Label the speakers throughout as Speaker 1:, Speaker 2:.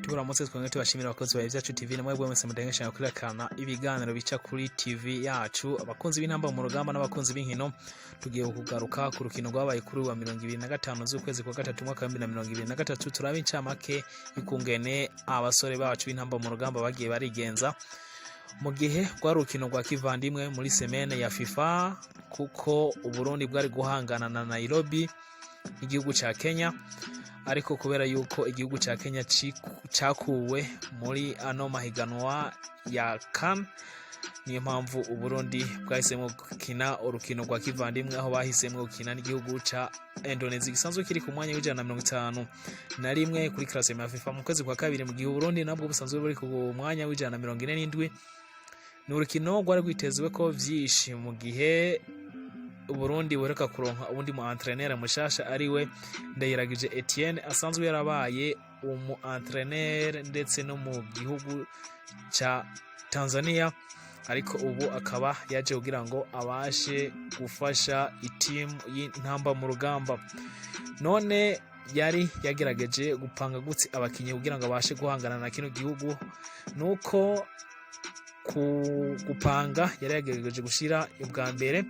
Speaker 1: Turamutse twongere tubashimira abakozi ba Ivyacu TV namwe mwese mudengesha kurekana ibiganiro bica kuri TV yacu. Abakunzi b'intamba mu rugamba n'abakunzi b'inkino, tugiye kugaruka ku rukino rwabaye kuri wa 25 z'ukwezi kwa gatatu mwaka wa 2023. Turabe incamake y'ukungene abasore bacu b'intamba mu rugamba bagiye barigenza mu gihe rwari urukino rwa kivandimwe muri semaine ya FIFA, kuko Uburundi bwari guhangana na Nairobi igihugu ca Kenya. Ariko kubera yuko igihugu ca Kenya cakuwe muri ano mahiganwa ya CAN, niyo mpamvu Uburundi bwahisemo gukina urukino rwa kivandimwe, aho bahisemo gukina n'igihugu ca Indonesia gisanzwe kiri ku mwanya wa 151 kuri classement ya FIFA mu kwezi kwa kabiri, mu gihe Uburundi nabwo busanzwe buri ku mwanya wa 147. Ni urukino rwari rwitezwe ko vyinshi mu gihe Uburundi buheruka kuronka uwundi mu entraîneur mushasha, ariwe Ndayiragije Etienne, asanzwe yarabaye umu entraîneur ndetse no mu gihugu ca Tanzania, ariko ubu akaba yaje kugira ngo abashe gufasha itimu y'intamba mu rugamba. None yari yagerageje gupanga gutse abakinyi kugira ngo abashe guhangana na kino gihugu? Nuko ku gupanga yari yagerageje gushira ubwa mbere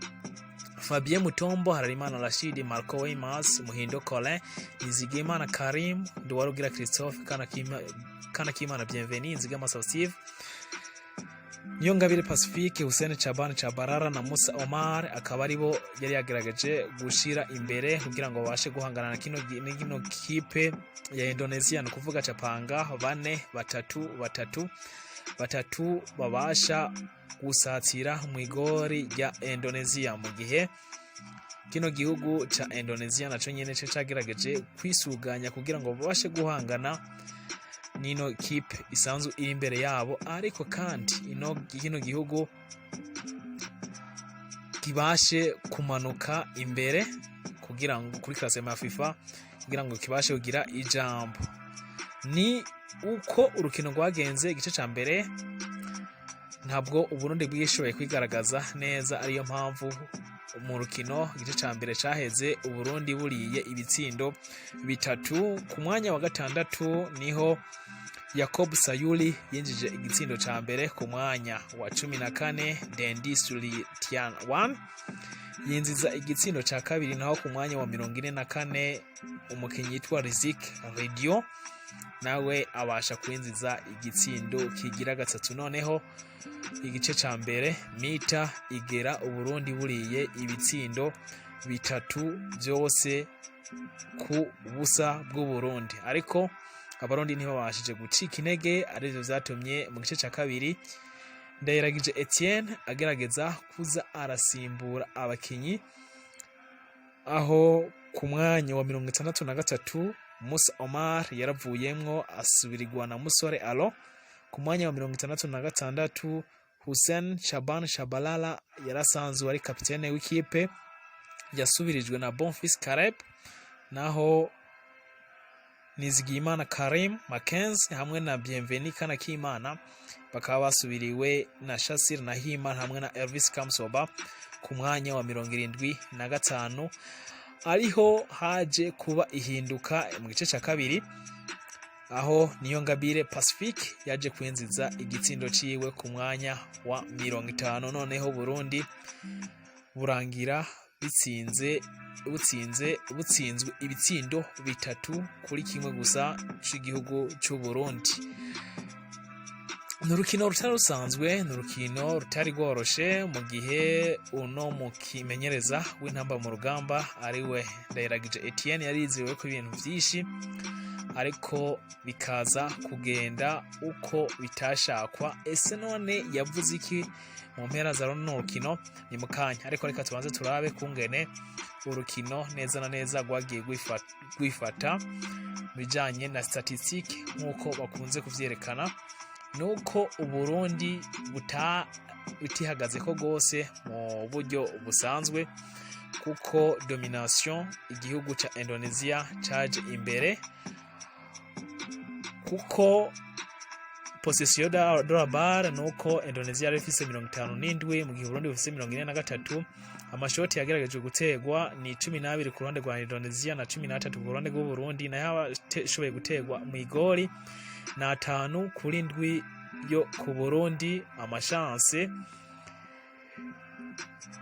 Speaker 1: Fabien Mutombo, Hararimana Rashid, Marco Weymans, Muhindo Colin, Nizigimana Karim, Nduwarugira Christophe, Kana Kimana Bienveni, Nzigama Steve, Niyongabire Pacifique, Hussein Chaban Chabarara na Musa Omar, akaba aribo yari yagerageje gushira imbere kugira ngo babashe guhangana na kino kipe ya Indonesia. Ni ukuvuga capanga bane batatu batatu batatu babasha gusatira mu igori rya Indonesia, mu gihe kino gihugu ca Indonesia naco nyene co cagerageje kwisuganya kugira ngo babashe guhangana n'ino kipe isanzwe iri imbere yabo, ariko kandi ino kino gihugu kibashe kumanuka imbere kugira ngo kuri classement ya FIFA, kugira ngo kibashe kugira ijambo. Ni uko urukino rwagenze. Igice ca mbere ntabwo Uburundi bwishoboye kwigaragaza neza, ariyo mpamvu mu rukino igice ca mbere caheze Uburundi buriye ibitsindo bitatu. Ku mwanya wa 6 niho Yakob Sayuri yinjije igitsindo ca mbere, ku mwanya wa 14 Dendi Sulitian yinjiza igitsindo ca kabiri, naho ku mwanya wa 44 umukinyi yitwa Rizik Radio nawe abasha kwinjiza igitsindo kigira gatatu. Noneho igice ca mbere mi-temps igera Uburundi buriye ibitsindo bitatu byose ku busa bw'Uburundi, ariko Abarundi ntibabashije gucika intege, arivyo vyatumye mu gice ca kabiri Ndayiragije Etienne agerageza kuza arasimbura abakinyi, aho ku mwanya wa 63 Musa Omar yaravuyemwo asubirirwa na Musore Alo, ku mwanya wa 66 Hussein Shaban Shabalala yarasanzwe ari kapitene w'ikipe yasubirijwe na Bonfils Caleb, naho Nizigiyimana Karim Mackenzie hamwe na Bienveni Kanakimana bakaba basubiriwe na Shasir Nahima hamwe na Elvis Kamsoba. Ku mwanya wa 75 ariho haje kuba ihinduka mu gice cya kabiri, aho Niyongabire Pacifique yaje kwinjiza igitsindo ciwe ku mwanya wa 50. Noneho Burundi burangira bitsinze butsinze butsinzwe ibitsindo 3-1 gusa c'igihugu c'u Burundi. Ni urukino rutari rusanzwe, ni urukino rutari rworoshe, mu gihe uno mukimenyereza w'intamba mu rugamba ariwe Ndayiragije Etienne yari yizewe ko ibintu vyinshi, ariko bikaza kugenda uko bitashakwa. Ese none yavuze iki mu mpera za runo rukino? Ni mukanya, ariko reka tubanze turabe kungene urukino neza na neza rwagiye rwifata bijanye na statistique nk'uko bakunze kuvyerekana. Nuko Uburundi butihagaze ko rwose mu buryo busanzwe, kuko domination igihugu ca Indonesia caje imbere, kuko possession de la balle nuko Indonesia yari ifise 57, mu gihe Burundi bufise 43. Amashoti yagerageje gutegwa ni 12 ku ruhande rwa Indonesia na 13 ku ruhande rw'u Burundi, nayo abashoboye gutegwa mu igori na 5 kuri 7 yo ku Burundi. Ama chances,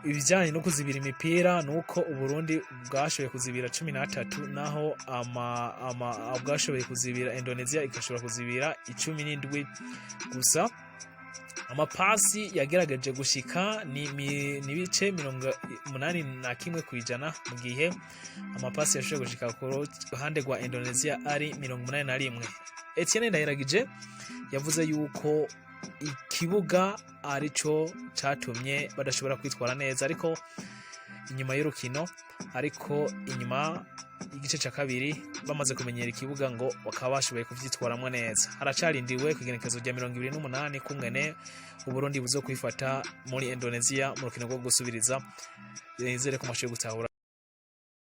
Speaker 1: ibijyanye no kuzibira imipira, nuko Uburundi bwashoboye kuzibira 13, naho ama bwashoboye kuzibira, Indonesia igashobora kuzibira 17 gusa. Amapasi yagerageje gushika ni ibice 81%, mu gihe amapasi yashoboye gushika ku ruhande rwa Indonesia ari 81. Etienne Ndayiragije yavuze yuko ikibuga arico catumye badashobora kwitwara neza, ariko inyuma y'urukino, ariko inyuma y'igice ca kabiri bamaze kumenyera ikibuga, ngo bakaba bashoboye kuvyitwaramwo neza. Haracarindiwe ku igenekerezo rya 28 kungene Uburundi buzo kwifata muri Indonesia mu rukino rwo gusubiriza. Nizere ko mwashoboye gutahura.